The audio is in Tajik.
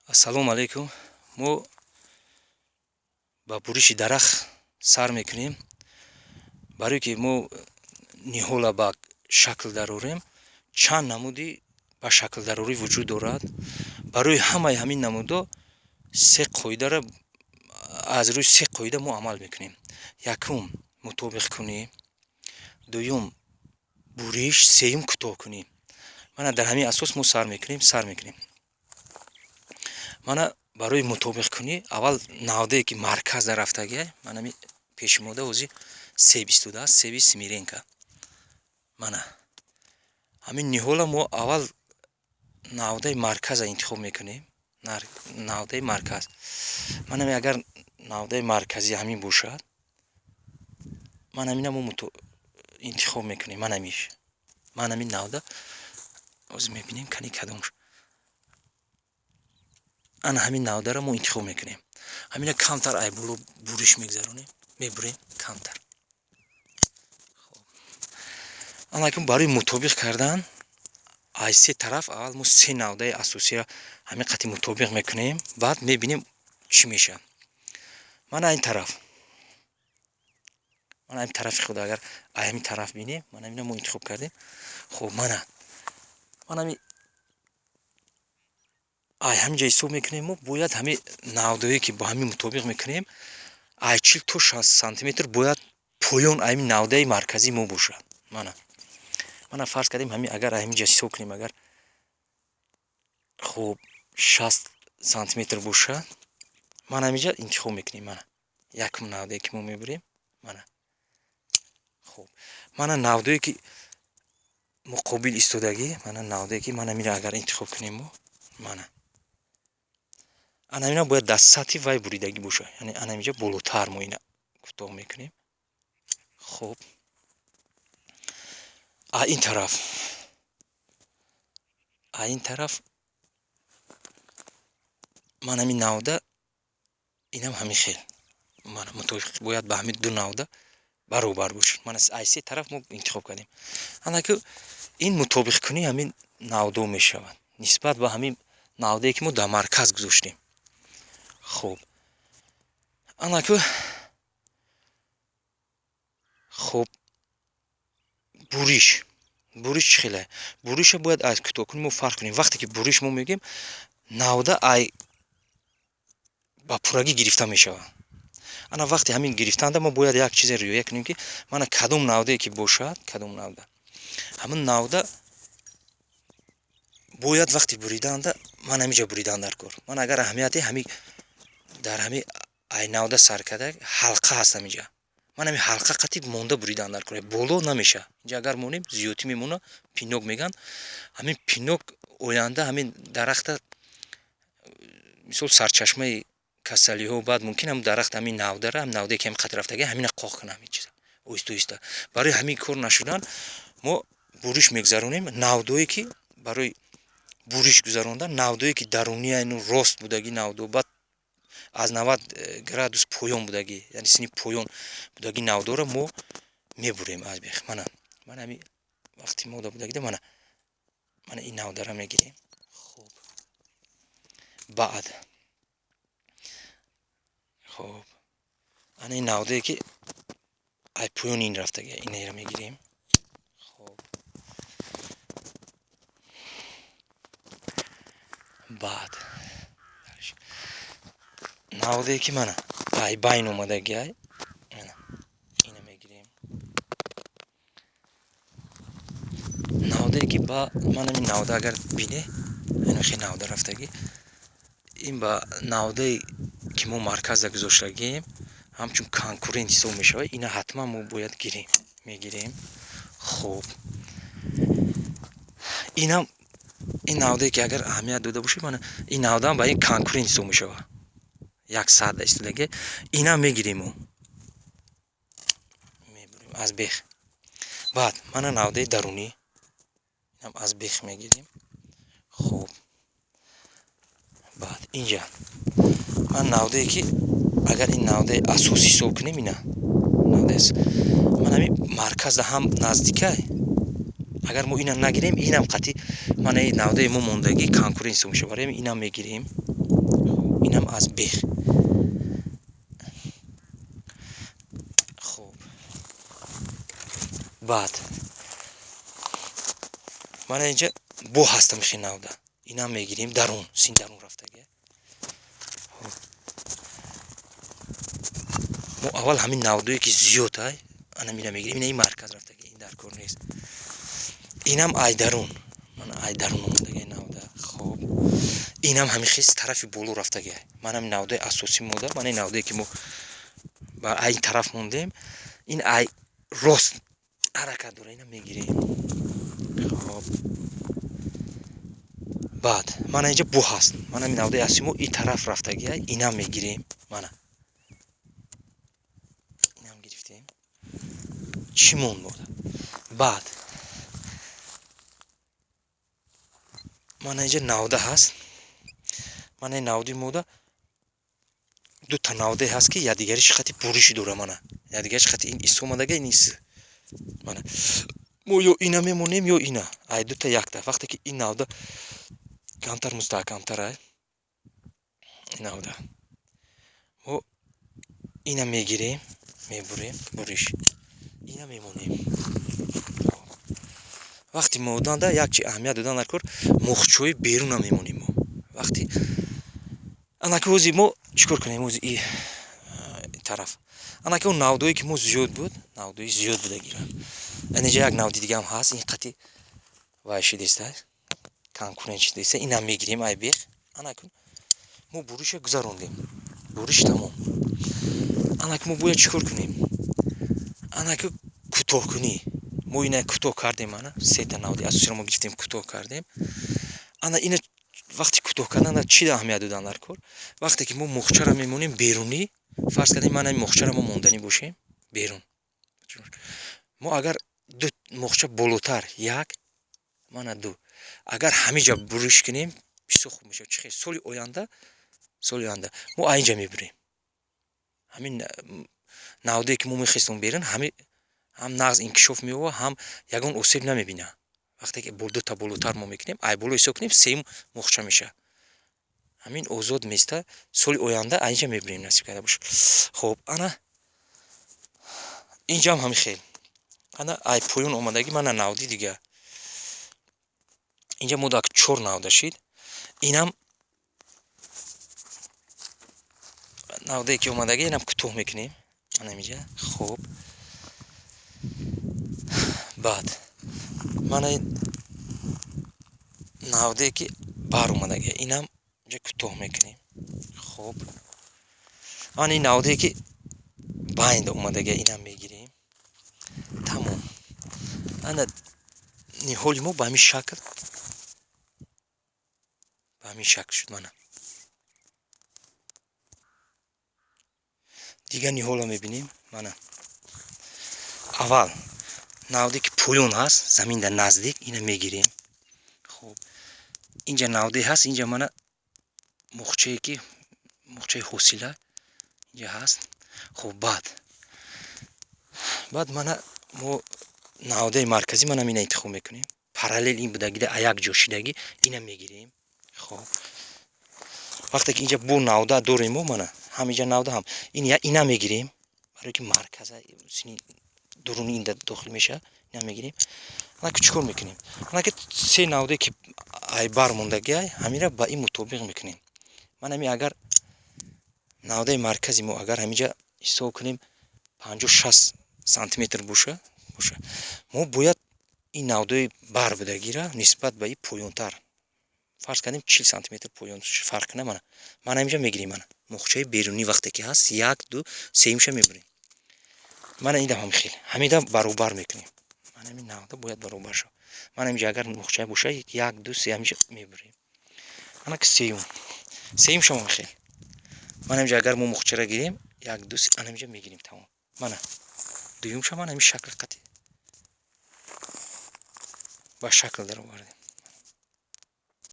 Ассалому алайкум. Мо ба буриши дарахт сар мекунем. Барое ки мо ниҳола ба шакл дарорем, чанд намуди ба шаклдарорӣ вуҷуд дорад. Барои ҳамаи ҳамин намудо се қоидаро, аз рӯи се қоида мо амал мекунем. Якум, мутобиқкунӣ, дуюм, буриш, сеюм, кӯтоҳкунӣ. Мана дар ҳамин асос мо сар мекунем. Мана барои мутобиқкунӣ аввал навдае, ки марказ дар рафтагия, мана ми пешимода ҳозир себ истодааст, себи Симиренко. Мана ҳамин ниҳола мо аввал навдаи марказа интихоб мекунем. Навдаи марказ, мана агар навдаи марказӣ ҳамин бошад, ман ҳамина мо интихоб мекунем. Ман ҳамиш, ман ҳамин навда ҳозир мебинем, кани кадомш. Ана ҳамин навдаро мо интихоб мекунем. Ҳамина камтар ай боло буриш мегзаронем, мебурем камтар. Анакун барои мутобиқ кардан ай се тараф аввал мо се навдаи асосиро ҳамин қати мутобиқ мекунем, баъд мебинем, чӣ мешавад. Мана ин тараф, мана ин тарафи худ, агар ай ҳамин тараф бинем, мана ҳамина мо интихоб кардем. Хуб, мана ҳами ай ҳамин ҷа ҳисоб мекунем. Мо бояд ҳамин навдое, ки бо ҳамин мутобиқ мекунем, ай 40 то 60 сантиметр бояд поён ҳамин навдаи марказии мо бошад. Мана фарз кардем, ҳамин агар ҳамин ҷа ҳисоб кунем, агар хуб 60 сантиметр бошад, мана ҳаминҷа интихоб мекунем. Мана якум навдае, ки мо мебурем, мана. Хуб, мана навдое, ки муқобил истодагӣ, мана навдае, ки мана мира агар интихоб кунем мо, мана ана ҳамина бояд дар сатҳи вай буридагӣ бошад, яъне ана ҳаминҷа болотар мо ина кӯтоҳ мекунем. Хуб, а ин тараф ман ҳамин навда, инам ҳамин хел, мана мутобиқ бояд ба ҳамин ду навда баробар бошад. Мана ай се тараф мо интихоб кардем. Анаки ин мутобиқкунии ҳамин навдо мешавад нисбат ба ҳамин навдае, ки мо дар марказ гузоштем. Хуб, анаку хуб, буриш чӣ хеле? Буриша бояд аз кӯтоҳкунӣ мо фарқ кунем. Вақте ки буриш мо мегӯем, навда ай ба пуррагӣ гирифта мешавад. Ана вақте ҳамин гирифтанда мо бояд як чизе риоя кунем, ки мана кадом навдае ки бошад, кадом навда, ҳамин навда бояд вақти буриданда ман ҳамиҷа буридан дар кор. Ман агар аҳамияти ҳами дар ҳами ай навда сар карда ҳалқа ҳаст ҳамиҷа, ман ҳами ҳалқа қатӣ монда буридан дар кор, боло намешавад. Инҷа агар монем, зиёдтӣ мемонад, пинок мегӯянд. Ҳамин пинок оянда ҳамин дарахта, мисол, сарчашмаи касалиҳо, баъд мумкин ҳам дарахт ҳамин навдара, ҳам навдае, ки ҳами қат рафтага, ҳамина қоқ кунад, ҳамин чиза оҳиста оҳиста. Барои ҳамин кор нашудан мо буриш мегузаронем. Навдое, ки барои буриш гузарондан, навдое, ки дарунияну рост будагӣ навдо, баъд аз 90 градус поён будагӣ, яъне сини поён будагӣ навдора мо мебурем аз бех. Мана ҳами вақти мода будагида, мана ин навдара мегирем. Хуб, баъд хуб, ана ин навдае, ки ай поёни ин рафтага, инаро мегирем. Хуб, баъд навдае, ки мана ай байн омадагиай, мана ина мегирем. Навдае, ки ба ман ҳамин навда агар бине, ина навда рафтагӣ, ин ба навдае, ки мо марказда гузоштагием, ҳамчун конкурент ҳисоб мешавад. Ина ҳатман мо бояд гирем, мегирем. Хуб, инам ин навдае, ки агар аҳамият дода бошед, мана ин навдаам ба ин конкурент ҳисоб мешавад, як саат истодаги, инам мегирем, мо мебурем аз бех. Баъд мана навдаи дарунӣ, инам аз бех мегирем. Хуб, баъд инҷа ман навдае, ки агар ин навдаи асос ҳисоб кунем, ина навдаи ман ҳамин марказда ҳам наздикай, агар мо инам нагирем, инам қатъи мана ин навдаи мо мондагӣ конкурент ҳисоб мешавад. Барои ҳамин инам мегирем. Инам аз бех. Хуб, баъд мана инҷа бо ҳастам хи навда, инам мегирем, дарун син дарун рафтаги. Мо аввал ҳамин навдое ки зиёд ай, ана мина мегирем. Ина ин марказ рафтаги, ин дар кор нест. Инам ай дарун, мана ай дарун омадаги навда. Хуб, инам ҳамин хез тарафи боло рафтаги. Ман ҳамин навдаи асосӣ мода, мана ин навдае ки мо ба ай тараф мондем, ин ай рост ҳаракат дора, инам мегирем. Хуб, баъд мана инҷа бо ҳаст, мана ҳамин навдаи асосӣ мо и тараф рафтаги, инам мегирем. Мана инам гирифтем. Чӣ монд мода? Баъд мана инҷа навда ҳаст. Мана ин навди мода дута навдае ҳаст, ки якдигариш хати буриши дора. Мана якдигариш хати ин ис омадага, ин ис. Мана мо ё ина мемонем, ё ина, ай дута якта. Вақте ки ин навда камтар мустаҳкамтар, ай навда мо ина мегирем, мебурем, буриш, ина мемонем. Вақти моданда як чи аҳамият додан дар кор: мухчои беруна мемонем мо. Вақти анаки ҳози мо чӣ кор кунем? Ҳози и тараф анаки он навдое ки мо зиёд буд, навдои зиёд буда гира. Аниҷа як навди дигаам ҳаст, ин қати вай шидеста, конкурент шидеста, инам мегирем ай бех. Анакун мо буриша гузарондем, буриш тамом. Анаки мо бояд чӣ кор кунем? Анаки кӯтоҳкунӣ. Мо ина кӯтоҳ кардем, ана сета навди асосиро мо гирифтем, кӯтоҳ кардем. Ана ина вақти кӯтоҳ кардан чӣ аҳамият додан дар кор? Вақте ки мо мухчаро мемонем берунӣ, фарз кардем, мана ин мухчаро мо монданӣ бошем берун, мо агар ду мухча болотар, як, мана ду, агар ҳамиҷа буриш кунем, бисёр хуб мешавад. Чӣ хел? Соли оянда мо аинҷа мебурем. Ҳамин навдае ки мо мехестем берун, ҳами ҳам нағз инкишоф меёбад, ҳам ягон осеб намебинад. Вақте ки дута болотар мо мекунем, ай боло ҳисоб кунем, сеюм мухча мешавад, ҳамин озод места. Соли оянда аинҷа мебурем, насиб карда бошад. Хуб, ана инҷаам ҳамин хел. Ана ай поён омадагӣ, мана навди дига. Инҷа мо дак чор навда шид. Инам навдае ки омадагӣ, инам кӯтоҳ мекунем анамиҷа. Хуб, баъд мана навдае ки бар омадагӣ, инам инҷа кӯтоҳ мекунем. Хуб, ана ин навдае ки байнда омадагӣ, инам мегирем. Тамом. Ана ниҳоли мо ба ҳамин шакл шуд. Мана дигар ниҳолро мебинем. Мана аввал навде ки поён ҳаст, заминда наздик, ина мегирем. Хуб, инҷа навде ҳаст, инҷа мана мухчае ки мухчаи ҳосила инҷа ҳаст. Хуб, баъд мана мо навдаи марказӣ, мана ина интихоб мекунем. Параллел ин будагида, як ҷо шидагӣ, ина мегирем. Хуб, вақте ки инҷа бо навда дорем мо, мана ҳам инҷа навда, ҳам ина мегирем, барое ки марказа сини дуруни ин дохил мешавад, ина мегирем. Анаки чӣ кор мекунем? Анаки се навдае ки ай бар мондагиай, ҳамира ба ин мутобиқ мекунем. Ман ҳами агар навдаи маркази мо агар ҳаминҷа ҳисоб кунем 50-60 сантиметр боша, мо бояд ин навдаи бар будагира нисбат ба ин поёнтар, фарз кардем, 40 сантиметр поён фарқ кунад. Мана ман ҳаминҷа мегирем, мана мухчаи берунӣ вақте ки ҳаст, як, ду, сеюмша мебурем. Мана индам ҳам хел, ҳамида баробар мекунем. Мана ҳамин навда бояд баробар шавад. Мана ҳаминҷа агар мухча боша, як, ду, се, ҳаминҷа мебурем. Ана ки сеюмшам ҳам хел. Мана ҳаминҷа агар мо мухчаро гирем, як, ду, се, ана ҳаминҷа мегирем, тамом. Мана дуюмша мана ҳамин шакл қати ба шакл даровардем.